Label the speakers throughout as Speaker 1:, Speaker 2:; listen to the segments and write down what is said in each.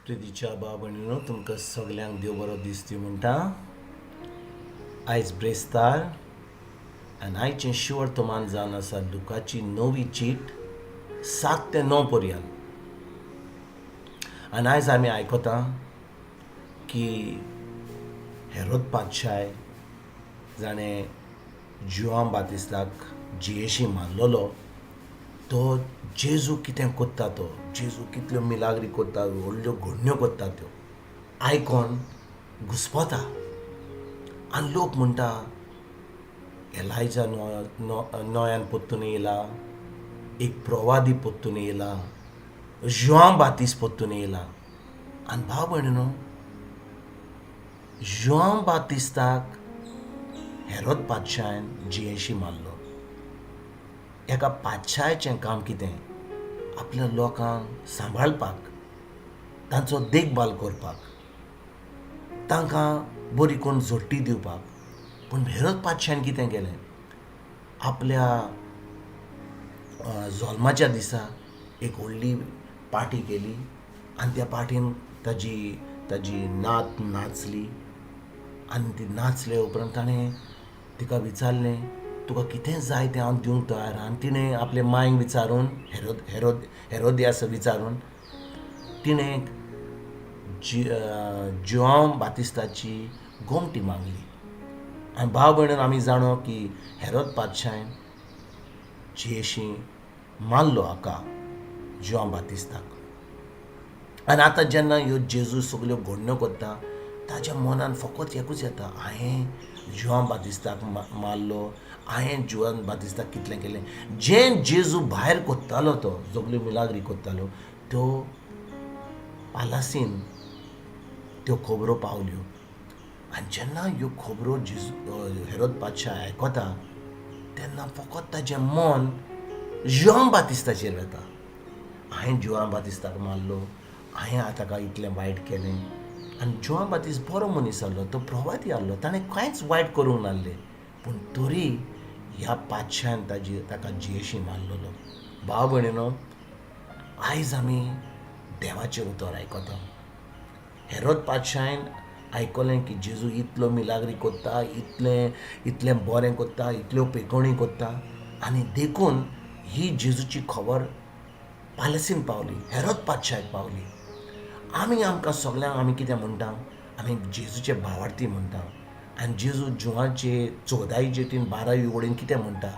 Speaker 1: प्रितीच्या भाव भयणीनो, तुमकां सगल्यांक देव बरो दीस दिवं म्हणटा. आयज ब्रेस्तार आनी आयचें शिवर्तमान जावन आसा लुकाची नवी चीट 7 ते 9 पर्यंत. आनी आयज आमी आयकता की हेरोद पातशाय, जाणें जुआंव बातिस्ताक जियेशी मारलेलो, तो जेजू कितें कोत्ता, तो जेजू कितल्यो मिलाग्री कोत्ता, व्हडल्यो घडण्यो कोत्ता, त्यो आयकोन घुस्पता. आनी लोक म्हणटा, एलायजा नोयान पोत्तून येयला, एक प्रवादी पोत्तून येयला, जुआंव बातीस पोत्तून येयला. आनी भाव भयणीनो, जुआंव बातिस्ताक हेरोद पातशायन जियेशी मारलो. एका पातशायचें काम कितें? आपल्या लोकांक सांबाळपाक, तांचो देखभाल करपाक, तांकां बरी करून झोडटी दिवपाक. पूण हेरोद पातशायन कितें केलें? आपल्या जल्माच्या दिसा एक व्हडली पार्टी केली आनी त्या पार्टीन ताजी ताजी नात नाचली. आनी ती नाचले उपरांत ताणें तिका विचारलें, "तुका कितें जाय तें हांव दिवंक तयार." आनी तिणें आपले मांयक विचारून, हेरोद हेरोद हेरोदियास विचारून, तिणें जुआंव बातिस्ताची गोमटी मागली. आनी भाव भयणीन, आमी जाणो की हेरोद पातशायन जियेशी मारलो हाका, जुआंव बातिस्ताक. आनी आतां जेन्ना ह्यो जेजू सगल्यो घडण्यो करता, ताज्या मनान फकत एकूच येता, हांवें जुआंव बातिस्ताक मारलो, हांवें जुआंव बातिस्ताक कितलें केलें. जें जेजू भायर कोत्तालो, तो सगल्यो मिलाग्री कोत्तालो, त्यो पालासीन त्यो खबरो पावल्यो. आनी जेन्ना ह्यो खबरो जेजू हेरोद पातशा आयकता, तेन्ना फकत ताजें मन जुआंव बातिस्ताचेर वता. हांवें जुआंव बातिस्ताक मारलो, हांवें ताका इतलें वायट केलें. आनी जुआंव बातिस्त बरो मनीस आहलो, तो प्रवादी आहलो, ताणें कांयच वायट करूंक नासलें. पूण तरी ह्या पातशान ताजी ताका जियेशी मारलेलो. भाव भयणीनो, आयज आमी देवाचें उतर आयकता. हेरोद पातशायन आयकलें की जेजू इतलो मिलाग्री कोत्ता, इतलें इतलें बरें कोत्ता, इतल्यो पेकोणी कोत्ता. आनी देखून ही जेजूची खबर पालसीन पावली, हेरोद पातशायक पावली. आमी आमकां सगल्यांक आमी कितें म्हणटा? आमी जेजूचे भावार्थी म्हणटा. आनी जेजू जुवाचे चवदावी जेटीन 12वी वळीन कितें म्हणटा?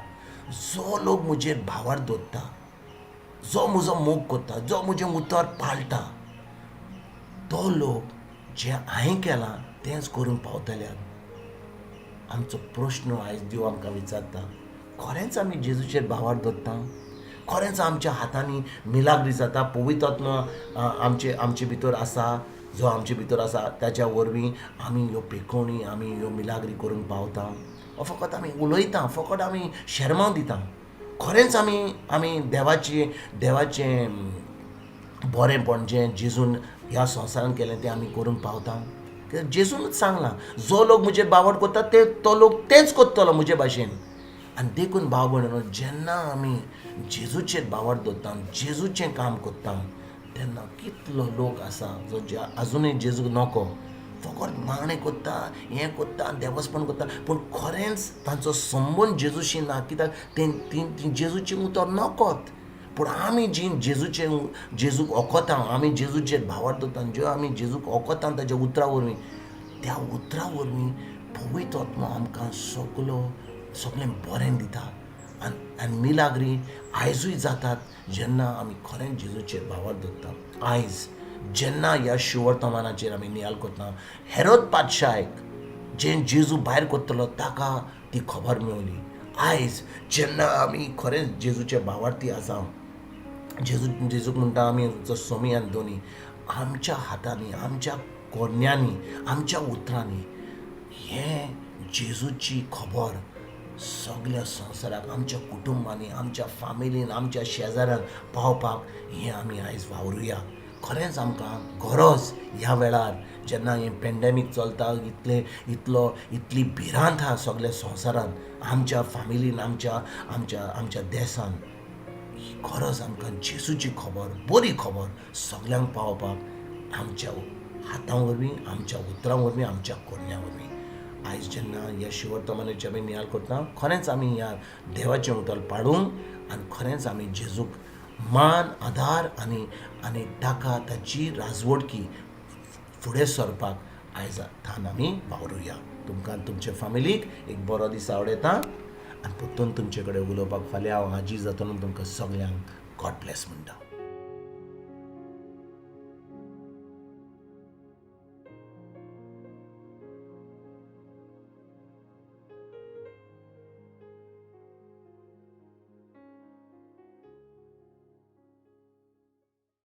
Speaker 1: जो लोक म्हजेर भावार्थ दवरता, जो म्हजो मोग करता, जो म्हजें उतर पाळटा, तो लोक जें हांवें केलां तेंच करूंक पावतले. आमचो प्रश्न आयज देव आमकां विचारता, खरेंच आमी जेजूचेर भावार्थ दवरता? खरेंच आमच्या हातांनी मिलाग्री जाता? पवित्र आमचे आमचे भितर आसा? जो आमचे भितर आसा, ताच्या वरवीं आमी ह्यो पेकोवणी, आमी ह्यो मिलाग्री करूंक पावता? ओ फकत आमी उलयता, फकत आमी शेरमांव दिता? खरेंच आमी आमी देवाचें बरेंपण जें जेजून ह्या संवसारान केलें, तें आमी करूंक पावता? कित्याक जेजूनच सांगलां, जो लोक म्हजेर बावड करता, ते तो लोक तेंच करतलो म्हजे भाशेन. आनी देखून भाव भयणीनो, जेन्ना आमी जेजूचेर बावड दवरता, जेजूचें काम करता, तेन्ना कितलो लोक आसा जो आजुनूय जेजूक नको, फकत मागणें करता, हें करता, देवस्पण करता, पूण खरेंच तांचो संबंद जेजूशी ना. कित्याक तीं तीं तीं जेजूचें उतर नकोत. पूण आमी जीं जेजूक ओकोता, आमी जेजूचेर भावार्थ दवरता, ज्यो आमी जेजूक ओकोता ताज्या उतरा वरवीं, त्या उतरा वरवीं पवित्र आत्मो आमकां सगलो सगळें बरें दिता. आनी आनी मिलाग्री आयजूय जातात, जेन्ना आमी खरेंच जेजूचेर भावार्थ दवरता. आयज जेन्ना ह्या शुवर्तमानाचेर आमी नियाळ करता, हेरोद पातशायक जें जेजू भायर करतलो, ताका ती खबर मेवली. आयज जेन्ना आमी खरेंच जेजूचे भावार्थी आसा, जेजूक म्हणटा आमी जो सोमी आनी दोनी, आमच्या हातांनी, आमच्या कोरण्यांनी, आमच्या उतरांनी हें जेजूची खबर सगल्या संवसाराक, आमच्या कुटुंबांनी, आमच्या फामिलीन, आमच्या शेजाऱ्यांक पावपाक हें आमी आयज वावरुया. खरेंच आमकां गरज ह्या वेळार, जेन्ना हें पेंडेमीक चलता, इतलें इतलो इतली भिरांत आहा सगल्या संवसारान, आमच्या फामिलीन, आमच्या आमच्या आमच्या देसान, ही गरज आमकां जेजूची खबर, बरी खबर सगल्यांक पावोवपाक. आमच्या हातां वरवीं, आमच्या उतरां वरवीं, आमच्या करण्यां वरवीं. आयज जेन्ना ह्या शिवर्तमानाची आमी नियाळ करता, खरेंच आमी ह्या देवाचें उतर पाडूंक आनी खरेंच आमी जेजूक मान, आदार आनी आनी ताका ताची राजवडकी फुडें सरपाक आयज थान आमी वावरुया. तुमकां, तुमच्या फामिलीक एक बरो दीस आवडयता आनी परतून तुमचे कडेन उलोवपाक फाल्यां हांव हाजीर जातलो. तुमकां सगल्यांक गॉड ब्लेस म्हणटा.